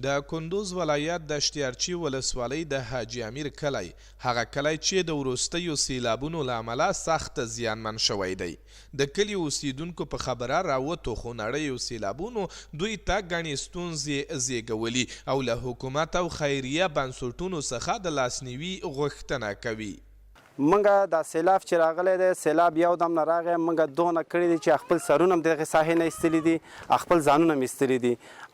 د کندوز ولایت دشت ارچي ولسوالۍ د حاجي امیر کلی، هغه کلی چې د وروستیو سیلابونو له امله سخت زیانمن شوی دی. د کلي اوسېدونکو په خبره راوتو خونړیو سیلابونو دوی ته ګڼې ستونزې زېږولي او له حکومت او خیریه بنسټونو څخه د لاسنیوي غوښتنه کوي. مونږ دا سیلاب چې راغلی دی، سیلاب یو دم نه راغی، مونږ دونه کړي دي چې خپل سرونه هم دغې ساحې نه ایستلي دي، خپل ځانونه هم ایستلي دي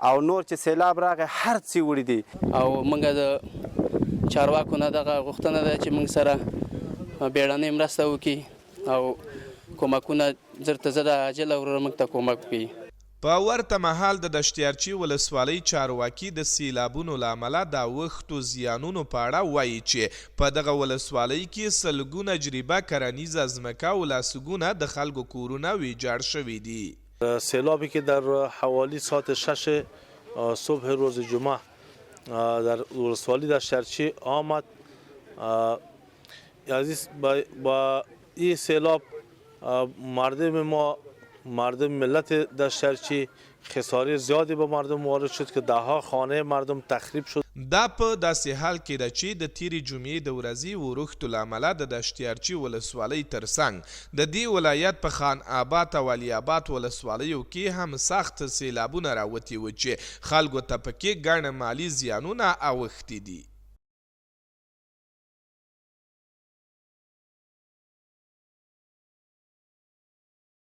او نور چې سیلاب راغی هر څه یې وړي دي. او مونږ د چارواکو نه دغه غوښتنه ده چې مونږ سره بیړنۍ مرسته وکړي او کومکونه زر تر زره عاجل وروره مونږ ته کومک وکړي. په ورته مهال د دشتیارچي ولسوالۍ چارواکي د سیلابونو له امله د اوښتو زیانونو په اړه وايي چې په دغه ولسوالۍ کې سلګونه جریبه کرنیزه ځمکه او لسګونه د خلکو کورونه ویجاړ شوي دي. سیلابی که در حوالی ساعت شش صبح روز جمعه در ولسوالی دشتیارچی آمد از با این سیلاب مردم ما مردم ملت دشترچی خساره زیادی به مردم وارد شد که دهها خانه مردم تخریب شد. دا په داسې حال کې ده چې د تېرې جمعې د ورځې ورښتو له امله د دشتیارچي ولسوالۍ ترڅنګ د دې ولایت په خان آباد او علي آباد ولسوالیو کې هم سخت سېلابونه راوتي وو چې خلکو ته پکې ګڼ مالي زیانونه اوښتي دي.